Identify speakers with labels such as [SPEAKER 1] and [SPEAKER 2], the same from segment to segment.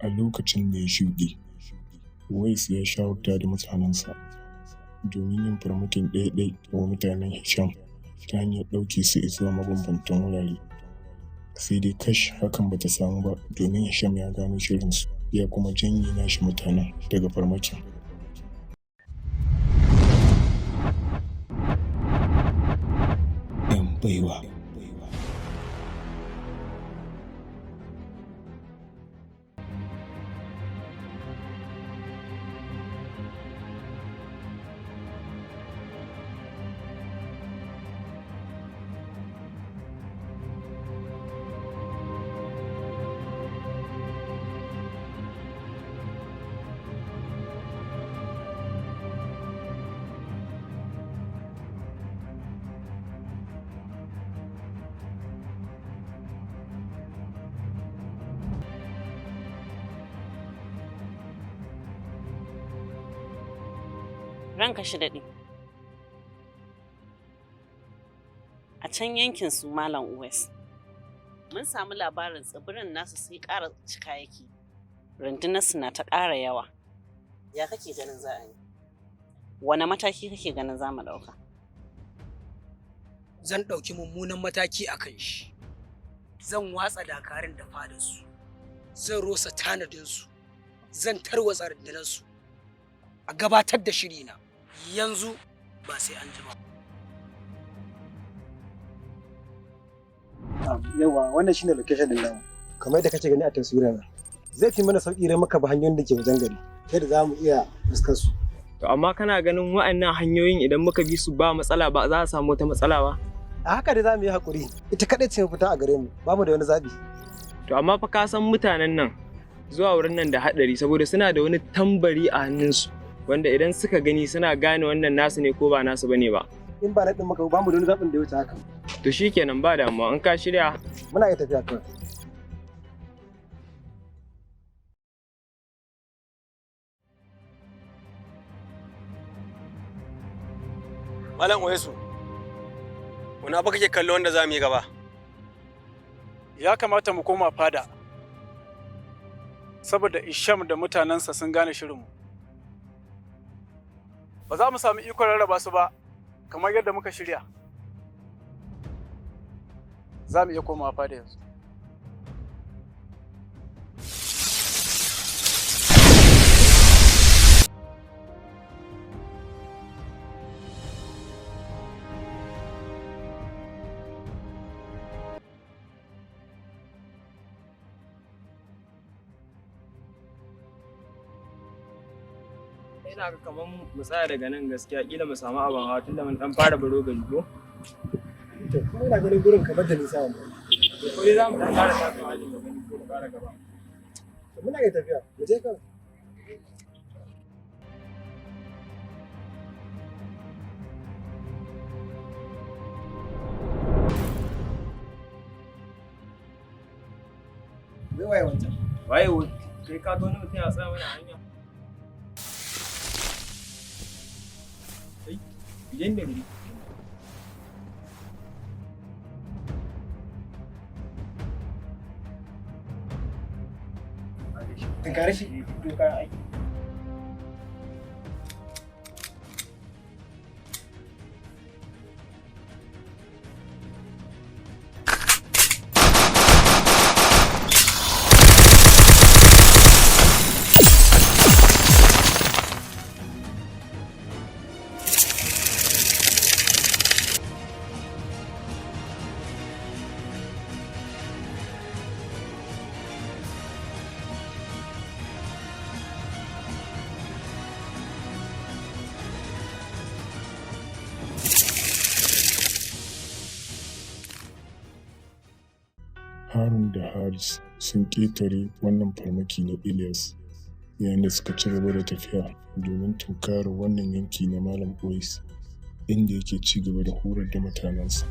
[SPEAKER 1] A lokacin da ya shuɗe, Uwais ya shawarta da mutanensa domin yin farmakin ɗai-ɗai wa mutanen Hisham ta hanyar ɗauke su izuwa mabambantan wurare. Sai dai kash, hakan bata samu ba, domin Hisham ya gano shirinsu ya kuma janye nashi mutanen daga farmakin. 'Yan baiwa.
[SPEAKER 2] Ranka shi daɗe. A can yankin su Malam Uwais, mun samu labarin tsibirin nasu sai ƙara cika yake. Rundunarsu na ta ƙara yawa. Ya kake ganin za a yi? Wane mataki kake ganin za mu ɗauka?
[SPEAKER 3] Zan ɗauki mummunan mataki a kan shi. Zan watsa dakarun da fadarsu. Zan rusa tanadinsu. Zan tarwatsa rundunarsu. A gabatar da shirina yanzu, ba sai an jima.
[SPEAKER 4] Yawa, wannan shine location din namu. Kamar yadda kake gani a taswirar nan. Zai fi mana sauki idan muka bi hanyoyin da ke wajen gari, yadda za mu iya fuskar su.
[SPEAKER 5] To amma kana ganin wa'annan hanyoyin idan muka bi su ba matsala ba, za a samu wata matsala ba?
[SPEAKER 4] A haka dai za mu yi haƙuri. Ita kaɗai ce mafita a gare mu, ba mu da wani zaɓi.
[SPEAKER 5] To amma fa ka san mutanen nan, zuwa wurin nan da haɗari, saboda suna da wani tambari a hannunsu wanda idan suka gani suna gane wannan nasu ne ko ba nasu bane ba.
[SPEAKER 4] In ba na ɗin muka, ba mu da wani zaɓin da ya wuce haka.
[SPEAKER 5] To shikenan, ba damuwa, in ka shirya.
[SPEAKER 4] Muna iya tafiya kawai.
[SPEAKER 6] Malam Oyesu, wani abu kake kallo wanda za mu yi gaba?
[SPEAKER 7] Ya kamata mu koma fada, saboda Isham da mutanensa sun gane shirinmu. Ba za mu sami ikon rarraba su ba, kamar yadda muka shirya. Za mu iya komawa fada yanzu.
[SPEAKER 5] Ina ga kaman mu tsaya daga nan gaskiya, kila mu samu abin hawa tunda mun dan fara baro gari ko?
[SPEAKER 4] To kuma ina ganin gurin kamar da nisa wannan.
[SPEAKER 5] Ko dai za mu dan fara takawa ne gaba ko mu fara gaba?
[SPEAKER 4] To muna iya tafiya, mu je kawai. Wai waye wancan?
[SPEAKER 5] Waye kai? Ka ga wani mutum ya tsaya mana a hanya. Kai, idan da wuri.
[SPEAKER 4] Tunkare shi.
[SPEAKER 5] Doka aiki.
[SPEAKER 1] Harun da Haris sun ƙetare wannan farmaki na Ilyas yayin da suka ci gaba da tafiya domin tunkarar wannan yanki na Malam Uwais, inda yake ci gaba da horar da mutanensa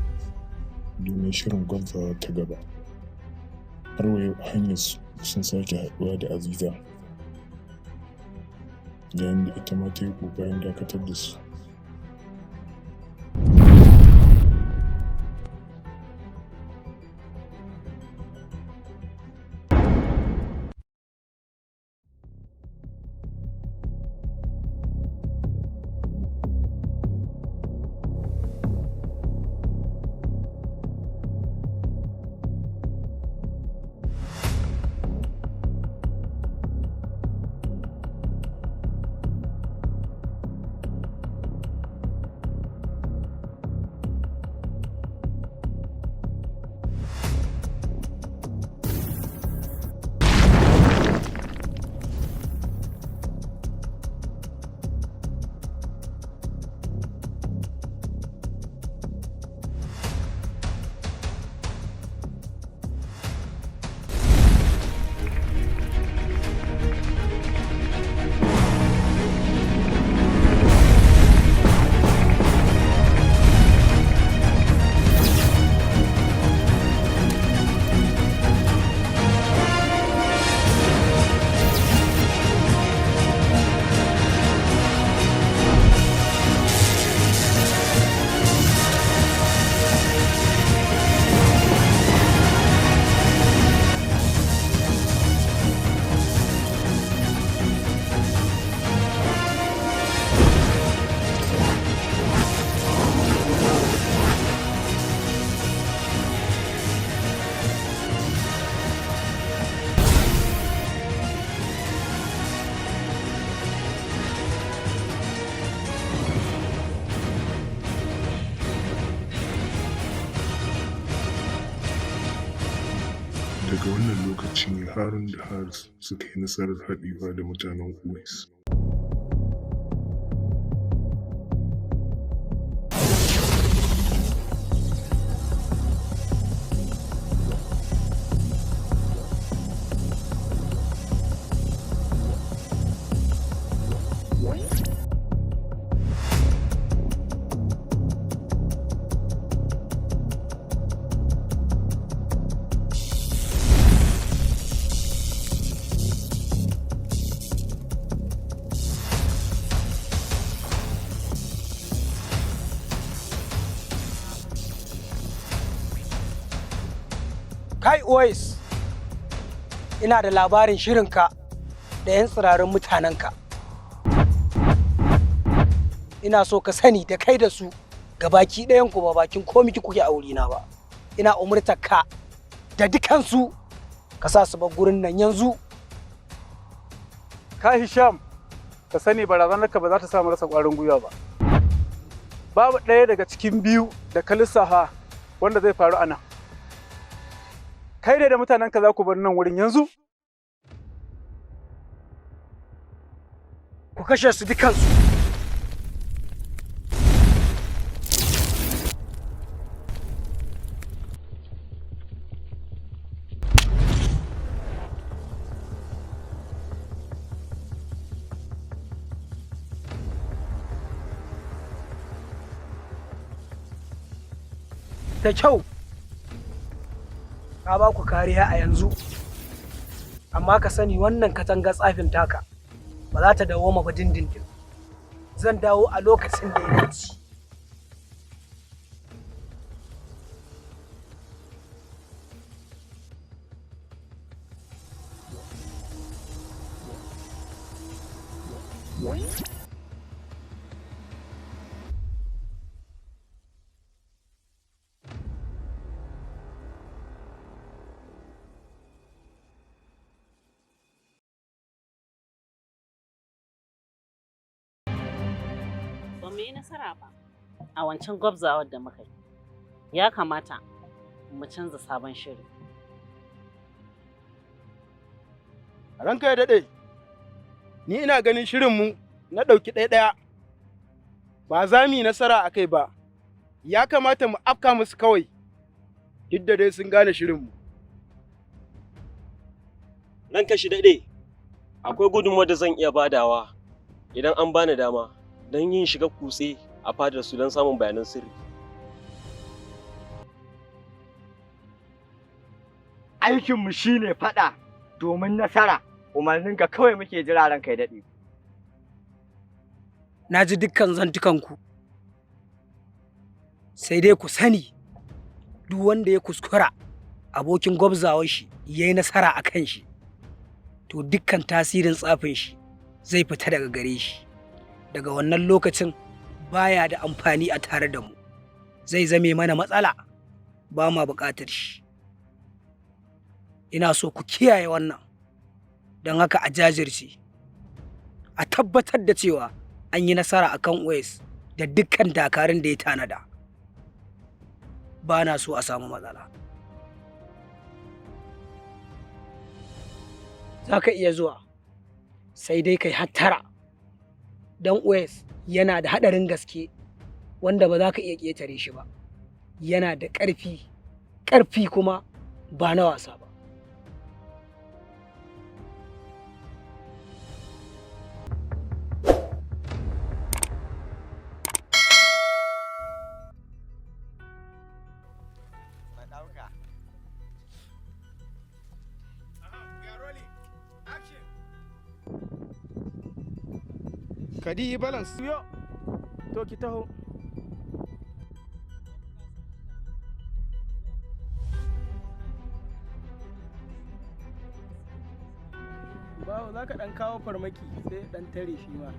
[SPEAKER 1] domin shirin gwabzawa ta gaba. Har wa yau a hanyarsu sun sake haɗuwa da Aziza, yayin da ita ma ta yi ƙoƙarin dakatar da su. Daga wannan lokaci ne Harun da Haris suka yi nasarar haɗewa da mutanen Uwais.
[SPEAKER 3] Kai Uwais, ina da labarin shirinka da 'yan tsirarin mutanenka. Ina so ka sani da kai da su gabaki ɗayanku ba bakin komiki kuke a wurina ba. Ina umurtar ka da dukansu ka sa su bar gurin nan yanzu.
[SPEAKER 7] Ka Hisham, ka sani barazanarka ba za ta samu rasa ƙwarin gwiwa ba. Babu ɗaya daga cikin biyu da ka lissafa wanda zai faru a nan. Kai da mutanenka za ku bar nan wurin yanzu.
[SPEAKER 3] Ku kashe su dukansu. Da kyau. Ka ba ku kariya a yanzu, amma ka sani wannan katangar tsafin taka ba za ta dawo ba dindindin. Zan dawo a lokacin da ya dace.
[SPEAKER 2] Ba mu yi nasara ba a wancan gwabzawar da muka yi. Ya kamata mu canza sabon shiri.
[SPEAKER 8] Ranka ya daɗe, ni ina ganin shirinmu na ɗauki ɗaya-ɗaya ba za mu yi nasara a kai ba, ya kamata mu afka musu kawai, duk da dai sun gane shirinmu.
[SPEAKER 6] Ranka shi daɗe, akwai gudunmawar da zan iya badawa idan an bani dama don yin shiga kutse a fadar su don samun bayanan sirri.
[SPEAKER 9] Aikinmu shine faɗa domin nasara, umarninka kawai muke jira ranka ya daɗe.
[SPEAKER 3] Na ji dukkan zantukanku. Sai dai ku sani, duk wanda ya kuskura abokin gwabzawar shi ya yi nasara a kan shi, to dukkan tasirin tsafin shi zai fita daga gare shi. Daga wannan lokacin baya da amfani a tare da mu, zai zame mana matsala, ba ma buƙatar shi. Ina so ku kiyaye wannan, don haka a jajirce, a tabbatar da cewa an yi nasara a kan Uwais da dukkan dakarun da ya tanada. Ba na so a samu matsala. Za ka iya zuwa, sai dai kai hattara, don Uwais yana da haɗarin gaske wanda ba za ka iya ƙetare shi ba. Yana da ƙarfi, ƙarfi kuma ba na wasa ba.
[SPEAKER 8] Kadi balance. Yo, to ki taho. Bawo za ka ɗan kawo farmaki sai ɗan tare shi ma.